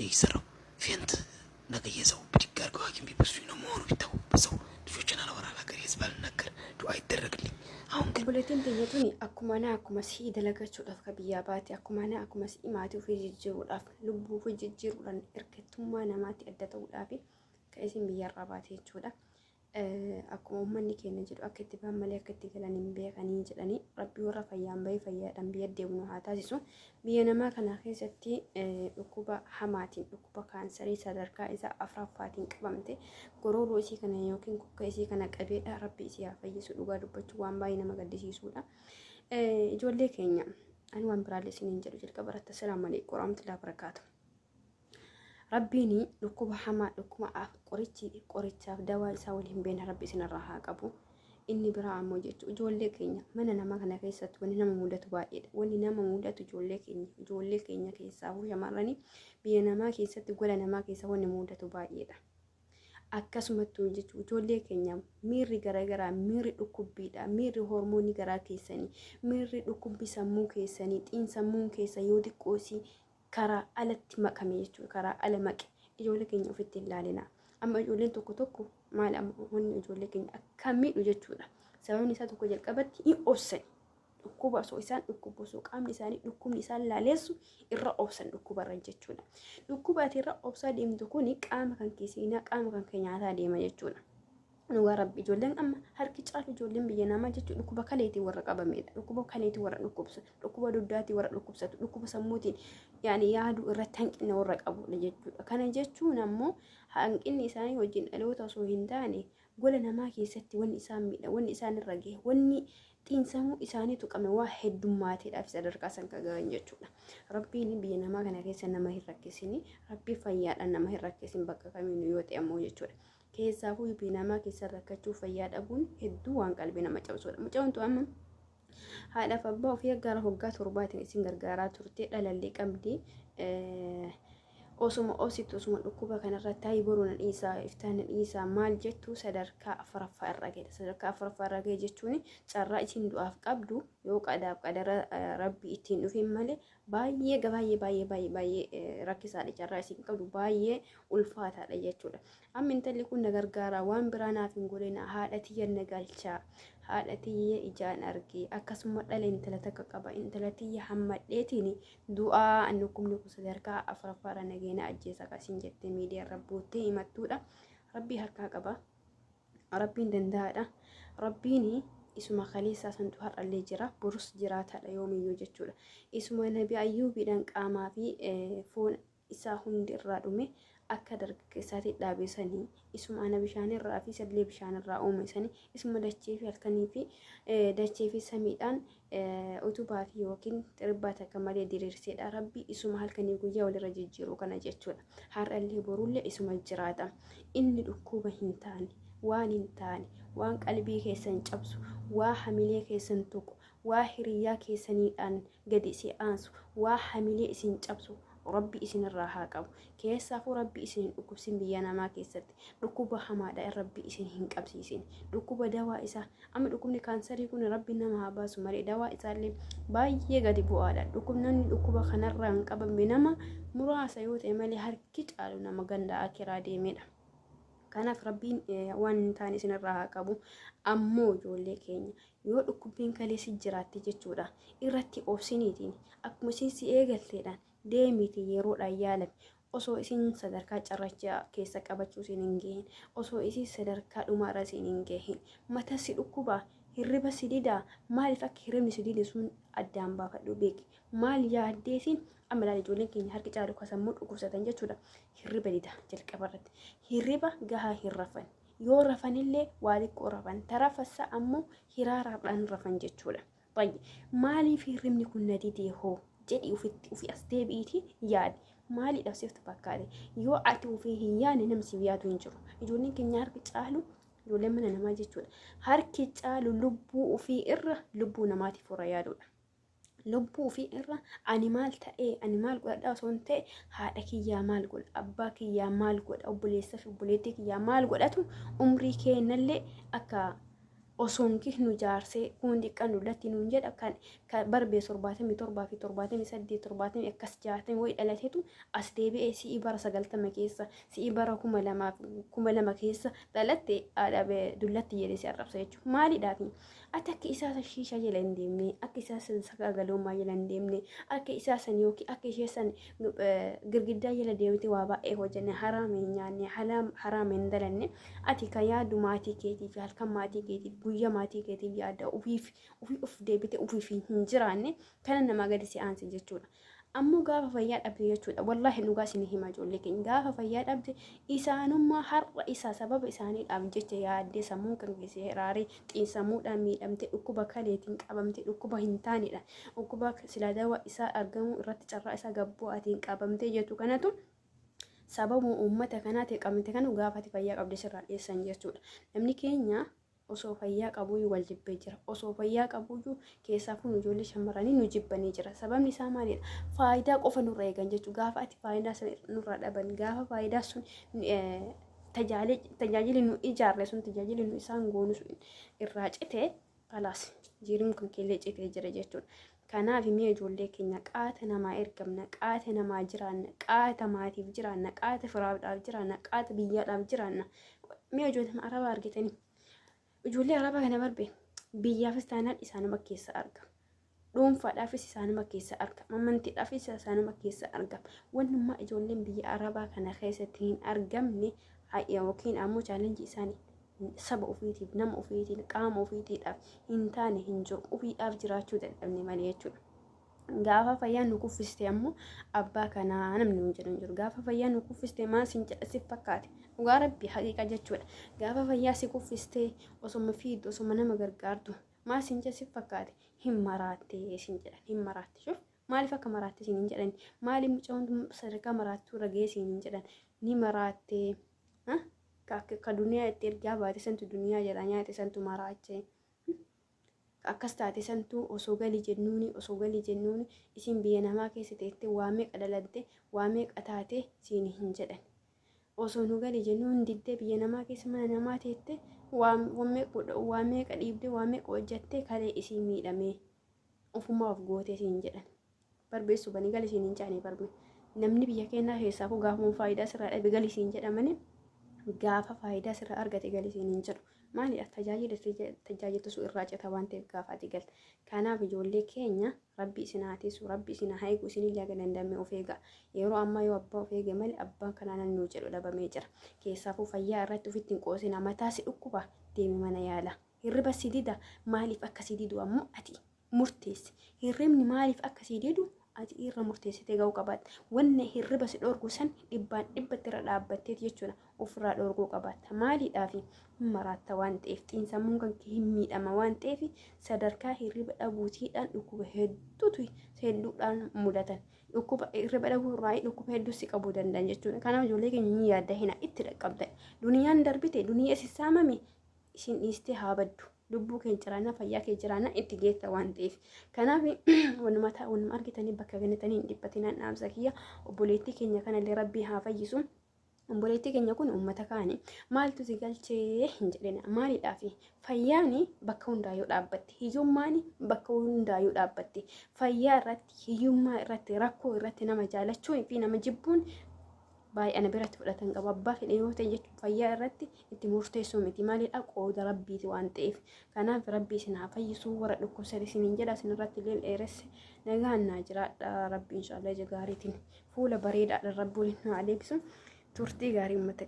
እየሰራሁ faint ነገ የሰው ብድግ አድርገው ሐኪም ቤት ወስዱኝ ነው መሆኑ ቢታወቅ በሰው ልጆችን አላወራ ለሀገሬ ህዝብ አልናገር ዱዓ ይደረግልኝ። አሁን ግን Obboleettiin teenya tuni akkuma ana akkuma si'ii dalagachuudhaaf ka biyyaa baate, akkuma ana akkuma si'ii maatii ofii jijjiiruudhaaf, lubbuu ofii jijjiiruudhaan, hirkattummaa namaatti adda ta'uudhaaf ka isin biyyarraa baate jechuudha. Akkuma uummanni keenya jedhu, akka itti bahan malee akka itti galan hin beekanii jedhanii, Rabbii warra fayyaan bahee fayyaadhaan biyya deemnu haa taasisu. Biyya namaa kana keessatti dhukkuba hamaatiin, dhukkuba kaansarii sadarkaa isaa afuraffaatiin qabamte. Gorooroo isii kana yookiin kokka isii kana qabeedha. Rabbi isii haa fayyisu. Dhugaa dubbachuu waan baay'ee nama gaddisiisudha. Ijoollee keenya, ani waan biraallee isiniin jedhu jalqaba irratti assalaamu alaikum warahmatullahi wabarakaatu. Rabbiin dhukkuba hamaa, dhukkuba qorichi qorichaaf dawaa isaa wal hin beekne Rabbi isinirraa haa qabu. Inni biraa ammoo jechuun ijoollee keenya, mana namaa kana keessatti wanni nama mudatu baay'eedha. Wanni nama mudatu ijoollee keenya keessaa shamarranii biyya namaa keessatti, gola namaa keessa wanni mudatu baay'eedha. Akkasumattuu jechuun ijoollee keenya miirri garaagaraa, miirri dhukkubbiidha, miirri hormoonii garaa keessanii, miirri dhukkubbii sammuu keessanii, xiinsammuun keessa yoo xiqqoosii karaa alatti makame jechuudha, karaa ala maqe, ijoollee keenya ofitti hin ilaalina. Amma ijoolleen tokko tokko maal, amma wanni ijoollee keenya akka miidhu jechuudha. Sababni isaa tokko, jalqabatti hin obsan. Dhukkuba osoo isaan dhukkubu, osoo qaamni isaanii dhukkubni isaan laaleessu, irra obsan dhukkubarra jechuudha. Dhukkuba ati irra obsaa deemtu kuni qaama kan kee seenaa, qaama kan kee nyaataa deema jechuudha. Dhugaa Rabbi, ijoolleen amma harki caalu ijoolleen biyya namaa jechuun dhukkuba kaleetiin warra qabamedha. Dhukkuba kaleetiin warra dhukkubsatu, dhukkuba duddaatiin warra dhukkubsatu, dhukkuba sammuutiin yaani yaaduu irratti hanqina warra qabudha jechuudha. Kana jechuun ammoo hanqinni isaanii wajjin dhaloota osoo hin taane, gola namaa keessatti wanni isaan miidha, wanni isaan irra gahe, wanni xiinsammuu isaanii tuqame waa heddummaatiidhaaf sadarkaa san kan gahan jechuudha. Rabbiin biyya namaa kana keessa nama hin rakkisini, Rabbii fayyaadhaan nama hin rakkisin bakka kamiinuu yoo ta'e ammoo jechuudha. Keessaafuu biyya namaa keessa rakkachuu, fayyaa dhabuun hedduu waan qalbii nama cabsudha. Mucaan tun amma haadhaaf abbaa ofii gara waggaa 7tiin isin gargaaraa turte, dhalallee qabdi. Osuma obsitu, osuma dhukkuba kanarra taa'ii boruu na dhiisaa, iftaan na dhiisaa maal jettu, sadarkaa afuraffaa irra gahe. Sadarkaa afuraffaa irra gahe jechuun carraa isin du'aaf qabdu yoo qadaaf qadara Rabbi ittiin dhufin malee baay'ee baay'ee baay'ee baay'ee baay'ee rakkisaadha. Carraa isin qabdu baay'ee ulfaataadha jechuudha. Amma intalli kun na gargaara, waan biraa naaf hin godhina, haadha tiyya na galchaa, haadha tiyya ijaan argee, akkasuma dhala intala takka qaba, intala tiyya hammadheetiin du'aa, anni dhukkubni kun sadarkaa afuraffaadha nageena ajjeesa akkasiin jettee miidiyaa irra boottee himattuudha. Rabbii harkaa qaba. Rabbiin danda'aadha. Rabbiin isuma kaleessaa santu har'allee jira, borus jiraataadha yoomiyyuu jechuudha. Isuma Nabi Ayyuubiidhaan qaamaa fi foon isaa hundi irraa dhume akka dargaggeessaatti dhaabesanii, isuma ana bishaanirraa fi sallee bishaanirraa uume sanii, isuma dachee fi halkanii fi dachee fi samiidhaan utubaa fi yookiin xirbaa takka malee diriirseedha. Rabbi isuma halkanii guyyaa walirra jijjiiru kana jechuudha. Har'allee borullee isuma jiraata. Inni dhukkuba hin taane, waan hin taane, waan qalbii keessan cabsu, waa hamilee keessan tuqu, waa hiriyyaa keessaniidhaan gadi isin aansu, waa hamilee isin cabsu Rabbi isinirraa haa qabu. Keessaafuu Rabbi isin hin dhukkubsin biyya namaa keessatti. Dhukkuba hamaadha Rabbi isin hin qabsiisin. Dhukkuba dawaa isaa, amma dhukkubni kaansarii kun Rabbi nama haa baasu malee, dawaa isaallee baay'ee gadi bu'aadha. Dhukkubni dhukkuba kanarraa hin qabamne nama muraasa yoo ta'e malee harki caalu nama ganda akiraa deemedha. Kanaaf Rabbiin waan hin taane isinirraa haa qabu. Ammoo ijoollee keenya, yoo dhukkubbiin kaleessi jiraatte jechuudha, irratti obsiniitiin akkuma isin si eegalteedhaan deemiitiin yeroodhaan yaalame, osoo isin sadarkaa carrachaa keessa qabachuu isin hin gahin, osoo isin sadarkaa dhumaarra isin hin gahin. Mata si dhukkubaa, hirriba si didaa, maaliif akka hirribni si dide sun addaan baafadhu beeki. Maal yaaddeetiin? Amma ilaali, ijoolleen keenya harki caalu ka sammuu dhukkubsatan jechuudha hirriba dida. Jalqaba irratti hirriba gahaa hin rafan, yoo rafanillee waa xiqqoo rafan, tarafassa ammoo hiraaraadhaan rafan jechuudha. Baay'ee maaliif hirribni kun na didee hoo jedhi ofitti ofii as deebi'iiti yaadi. Maaliidhaaf siif fakkaate? Yoo ati ofii hin yaadne, namni siif yaadu hin jiru. Ijoolleen keenya harki caalu, ijoolleen mana namaa jechuudha, harki caalu lubbuu ofii irra lubbuu namaatiif warra yaadudha. Lubbuu ofii irra ani maal ta'ee, ani maal godhadhaa osoo hin ta'e, haadha kiyyaa maal godha, abbaa kiyyaa maal godha, obboleessaa fi obboleettii kiyyaa maal godhatu, umrii keenyallee akka Osoon nu jaarsee kun xiqqaan dullatti nuun jedha kan barbee 77 fi 78 70 akkas 60 wayi dhalateetu as deebi'ee si'i bara 90 keessa si'i bara 2000 keessa dhalatte dullatti jedhee si arrabsa jechuudha. Maaliidhaafi? Ati akka isaa san shiishaa jala hin deemne, akka isaa san sagagalummaa jala hin deemne, akka isaa san yookiin akka ishee san girgiddaa jala deemte waa baay'ee hojjenne, haraama hin nyaanne, haraama hin dalanne. Ati kan yaaddu maatii keetiif, halkan maatii keetiif, guyyaa maatii keetiif yaadda, ofiif ofii of deebite ofiif hin jiraanne, kana namaa gadi si aanse jechuudha. Ammoo gaafa fayyaa dhabde jechuudha. Wallaahi dhugaa isin hima, ijoollee keenya, gaafa fayyaa dhabde isaanummaa har'a isaa sababa isaaniidhaaf jecha yaaddee sammuun kan keessa hiraaree xiinsammuudhaan miidhamte, dhukkuba kaleetiin qabamte, dhukkuba hin taanedha. Dhukkuba silaa dawaa isaa argamuu irratti carraa isaa gabbu'aatiin qabamte jettu kanatu sababuma uummata kanaatiin qabamte kanu gaafa ati fayyaa qabde sirraa dhiyeessan jechuudha. Namni keenya osoo fayyaa qabuyyuu wal jibbee jira. Osoo fayyaa qabuyyuu keessaafuu nu ijoollee shamarranii nu jibbanii jira. Sababni isaa maalidha? Faayidaa qofa nurra eegan jechuudha. Gaafa ati faayidaa sana nurraa dhaban, gaafa faayidaa sun tajaajilli nu ijaarre sun, tajaajilli nu isaan goonu sun irraa cite, kalaas jiruun kan keellee citee jira jechuudha. Kanaaf mi'a ijoollee keenya, qaata namaa ergamna, qaata namaa jiraanna, qaata maatiif jiraanna, qaata firaadhaaf jiraanna, qaata biyyaadhaaf jiraanna. Mi'a ijoollee arabaa argitanii, ijoollee arabaa kana barbe biyyaafis taanaan isaanuma keessa argama. Dhuunfaadhaafis isaanuma keessa argama. Amantiidhaafis isaanuma keessa argama. Wannummaa ijoolleen biyya arabaa kana keessatti hin argamne yookiin ammoo challenge isaanii saba ofiitiif, nama ofiitiif, qaama ofiitiidhaaf hin taane hin jiru. Ofiidhaaf jiraachuu dadhabne malee jechuudha. Gaafa fayyaan nu kuffiste ammoo abbaa kanaa namni nu jedhu hin jiru. Gaafa fayyaan nu kuffiste maal sin jedha si fakkaate? Dhugaa rabbi haqiiqa jechuudha. Gaafa fayyaa si kuffistee osoma fiiddu, osoma nama gargaartu maal sin jedha si fakkaate? Hin maraattee sin jedhan, hin maraatte. Shuf, maaliif akka maraatte siin hin jedhan? Maaliif mucaan sadarkaa maraattuu irra ga'ee siin hin jedhan? Ni maraattee ka duniyaa itti ergaa baate santu duniyaa jedha nyaate santu maraachee. Akkas taate santu osoo gali jennuuni isin biyya namaa keessa teettee waa meeqa dalatte, waa meeqa taate siin hin jedhan. Osoo nu gali jennuun diddee biyya namaa keessa mana namaa teette waa meeqa dhiibdee, waa meeqa hojjattee kalee isii miidhamee ofumaa of gootee siin jedhan. Barbeessu banii gali siin hin caane barbe. Namni biyya keenyaa keessaa kun gaafuma faayidaa sirraa dhabe gali siin jedhamani, gaafa faayidaa sirraa argate gali siin hin jedhu. Maalidha? Tajaajila tajaajiltu sun irraa cita waan ta'eef gaafa ati galte. Kanaaf ijoollee keenya, rabbi isin haa tiisu, rabbi isin haa eegu, isin illee danda'ame of eega. Yeroo ammaa yoo abbaa of eege malee abbaan kanaa namni jedhu dhabamee jira. Keessaafuu fayyaa irratti ofitti hin qoosina. Mataa si dhukkuba, deemi mana yaala. Hirriba si dida, maaliif akka si didu ammoo ati murteessi. Hirribni maaliif akka si didu ati irra murteessitee ga'uu qabaatta. Wanni hirriba si dhorku san dhibbaan dhibbatti irra dhaabbatteeti jechuudha ofirraa dhorkuu qabaatta. Maaliidhaaf? Hin maraatta waan ta'eef, xiinsammuun kan kee hin miidhama waan ta'eef, sadarkaa hirriba dhabuutiidhaan dhukkuba hedduutu hedduudhaan mudatan. Dhukkuba hirriba dhabuu irraa dhukkuba hedduu si qabuu danda'an jechuudha. Kanaaf ijoollee keenya ni yaadda hina itti dhaqqabda. Duniyaan darbite, duniyaa isin saamame isin dhiistee haa baddu. Lubbuu kee jiraannaa, fayyaa kee jiraannaa itti geessa waan ta'eef. Kanaaf wanuma wanuma argitanii bakka ganatanii hin dhiphatinaan dhaamsa kiyya. Obboleettii keenya kanallee rabbii haa fayyisu. Obboleettii keenya kun uummata kaani maaltu si galchee hin jedhina. Maaliidhaaf? Fayyaani bakka hundaayyuu dhaabbatti. Hiyyummaan bakka hundaayyuu dhaabbatti. Fayyaa irratti, hiyyummaa irratti, rakkoo irratti nama jaalachuu fi nama jibbuun baay'ee ana biratti fudhatan qabu. Abbaa fedhe yoo ta'e jechuun fayyaa irratti itti murteessuu miti. Maalidha? Qooda rabbiiti waan ta'eef. Kanaaf rabbi isin haa fayyisuu warra dhukkubsate isiniin jedha. Isin irratti illee dheeresse. Nagaan naa jiraadha. Rabbi inshaallah ija gaariitiin fuula bareedaadhaan rabbi waliin nu adeemsisu. Turtii gaarii uummata.